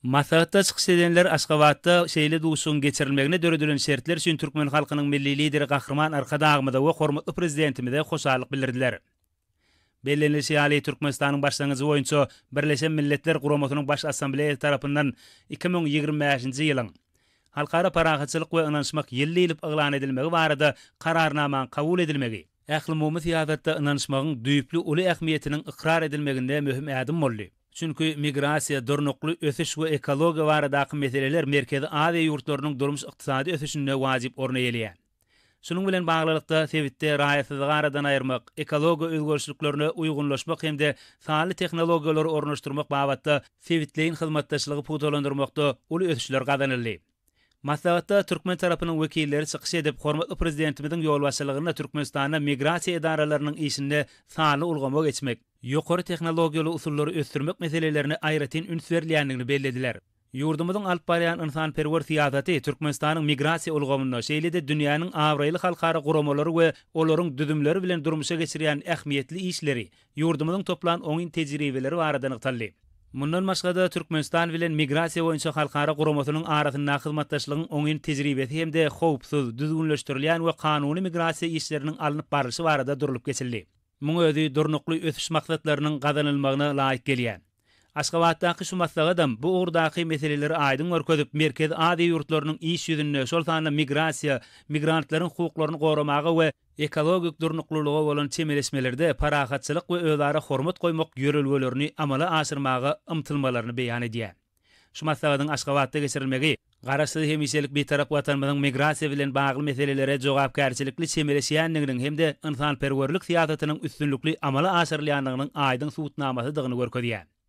Maslahatda çykyş edenler Aşgabatda şeýle duşuşygyň geçirilmegine döredilen şertler üçin türkmen halkynyň Milli Lideri Gahryman Arkadagymyza we hormatly Prezidentimize hoşallyk bildirdiler. Bellenilişi ýaly, Türkmenistanyň başlangyjy boýunça Birleşen Milletler Guramasynyň Baş Assambleýasy tarapyndan 2025-nji ýylyň Halkara parahatçylyk we ynanyşmak ýyly diýlip yglan edilmegi barada Kararnamaň kabul edilmegi, ählumumy syýasatda ynanyşmagyň düýpli uly ähmiýetiniň ykrar edilmeginde möhüm ädim boldy. Çünki migrasiýa, durnukly ösüş we ekologiýa baradaky meseleler Merkezi Aziýa ýurtlarynyň durmuş-ykdysady ösüşinde wajyp orun eýeleýär. Şunuň bilen baglylykda, sebitde raýatsyzlygy aradan aýyrmak, ekologiýa özgerişliklerine uýgunlaşmak hem-de sanly tehnologiýalary ornaşdyrmak babatda sebitleýin hyzmatdaşlygy pugtalandyrmakda uly ösüşler gazanyldy. Maslahatda türkmen tarapynyň wekilleri çykyş edip, hormatly Prezidentimiziň ýolbaşçylygynda Türkmenistanda migrasiýa edaralarynyň işinde sanly ulgama geçmek, ýokary tehnologiýaly usullary ösdürmek meselelerine aýratyn üns berilýändigini bellediler. Ýurdumyzyň alyp barýan ynsanperwer syýasaty Türkmenistanyň migrasiýa ulgamynda, şeýle-de dünýäniň abraýly halkara guramalary we olaryň düzümleri bilen durmuşa geçirýän ähmiýetli işleri, ýurdumyzyň toplan oňyn tejribeleri barada nygtaldy. Mundan başga-da, Türkmenistan bilen Migrasiýa boýunça halkara guramasynyň arasyndaky hyzmatdaşlygyň oňyn tejribesi hem-de howpsuz, düzgünleşdirilýän we kanuny migrasiýa işleriniň alnyp barlyşy barada durlup geçildi. Muň özi Durnukly ösüş maksatlarynyň gazanylmagyna laýyk gelýär. Aşgabatdaky şu maslahatam bu ugurdaky meseleleri aýdyň görkezip, Merkezi Aziýa ýurtlarynyň iş ýüzünde, şol sanda migrasiýa, migrantlaryň hukuklaryny goramaga we ekologik durnuklylyga bolan çemeleşmelerde parahatçylyk we özara hormat goýmak ýörelgelerini amala aşyrmaga ymtylmalaryny beýan edýär. Şu maslahatyň Aşgabatda geçirilmegi, Garaşsyz hemişelik Bitarap Watanymyzyň migrasiýa bilen bagly meselelere jogapkärçilikli çemeleşýändiginiň hem-de ynsanperwerlik syýasatynyň üstünlikli amala aşyrylýandygynyň aýdyň subutnamasydygyny görkezýär.